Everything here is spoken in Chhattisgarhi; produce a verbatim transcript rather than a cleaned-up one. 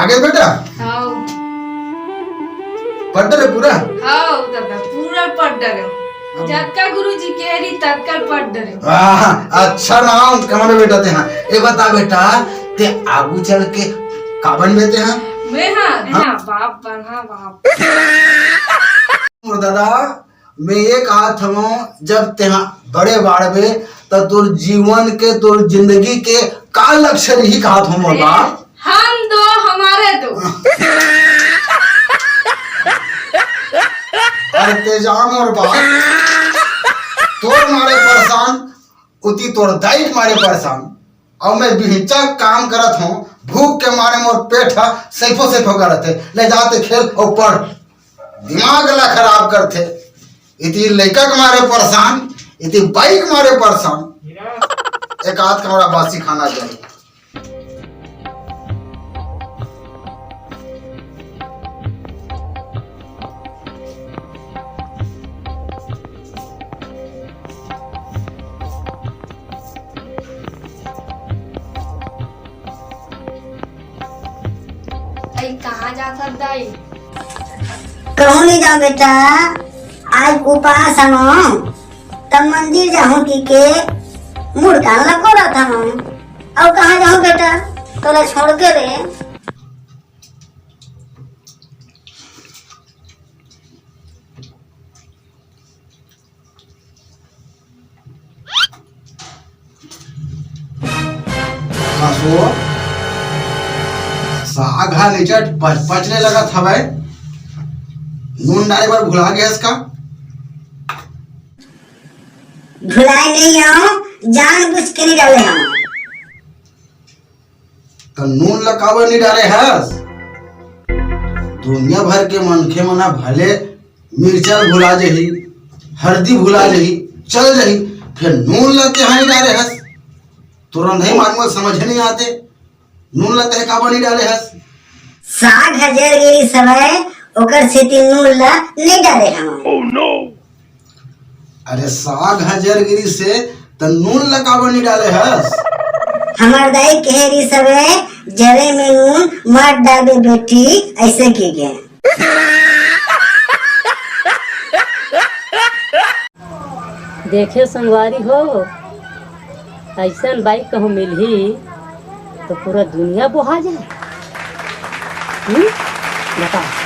आगे बेटा। हाँ। पढ़ डरे पूरा? हाँ दादा, पूरा पढ़ डरे। जतका गुरुजी कहे रही, ततका पढ़ डरे। वाह, अच्छा नाम कमाने बेटा ते। हाँ, ये बता बेटा, ते आगू चल के का बनबे ते? हाँ, मैं हाँ, हाँ। हाँ, बाप बन, हाँ, बाप। मोर दादा, मैं ये कहत हूँ, जब तेहा बड़े बाढ़बे, त तोर जीवन के, तोर जिंदगी के का लक्ष्य रही कहत हूँ मोर बाप। हम दो, हमारे दो। अरे तेजा मोर बाप, तोर मारे परेशान, उती तोर दाई के मारे परेशान। अउ मैं बिहचा काम करत हूँ, भूख के मारे मोर पेट ह सैफो सैफो करत हे। ले जाते खेल अउ पढ़, दिमाग ला खराब करथे। इति लइका के मारे परेशान, इति बाई के मारे परेशान। एक आध कमरा बासी खाना चाहिए। अई, कहाँ जात हस दाई? कहूँ नहीं जाऊँ बेटा, आज उपास हूँ, तब मंदिर जाहूँ कि के मुड़कान ला कोड़त हूँ। अउ कहाँ जाहूँ बेटा, तोला छोड़ के रे। का सो, साग हा निचट पच-, पचने लगत हवय। नून डाले बर भुला गेस का? भुलाए नहीं हूँ, जानबूझ के नहीं डाले हूँ। त नून ला काबर नहीं डाले हस? दुनिया भर के मनखे मन ह भले मिर्चा भुला जही, हरदी भुला जही, चल जही, फेर नून ला तेहा नहीं डाले हस। तुरंत ही मानव समझ नहीं आते, नून ला तेहा काबर नहीं डाले हस? साग ह जर गिरी सवय, ओकर सेती नून ला नहीं डाले हवं। अरे साग ह जर गिरी से त नून ला काबर नहीं डाले हस? हमर दाई कहे रही सबे, जरे में नून मत डालबे बेटी, ऐसे के गे। देखे संगवारी हो, ऐसन बाई कहूँ मिलही तो पूरा दुनिया बोहा जाए। हम्म? बताओ।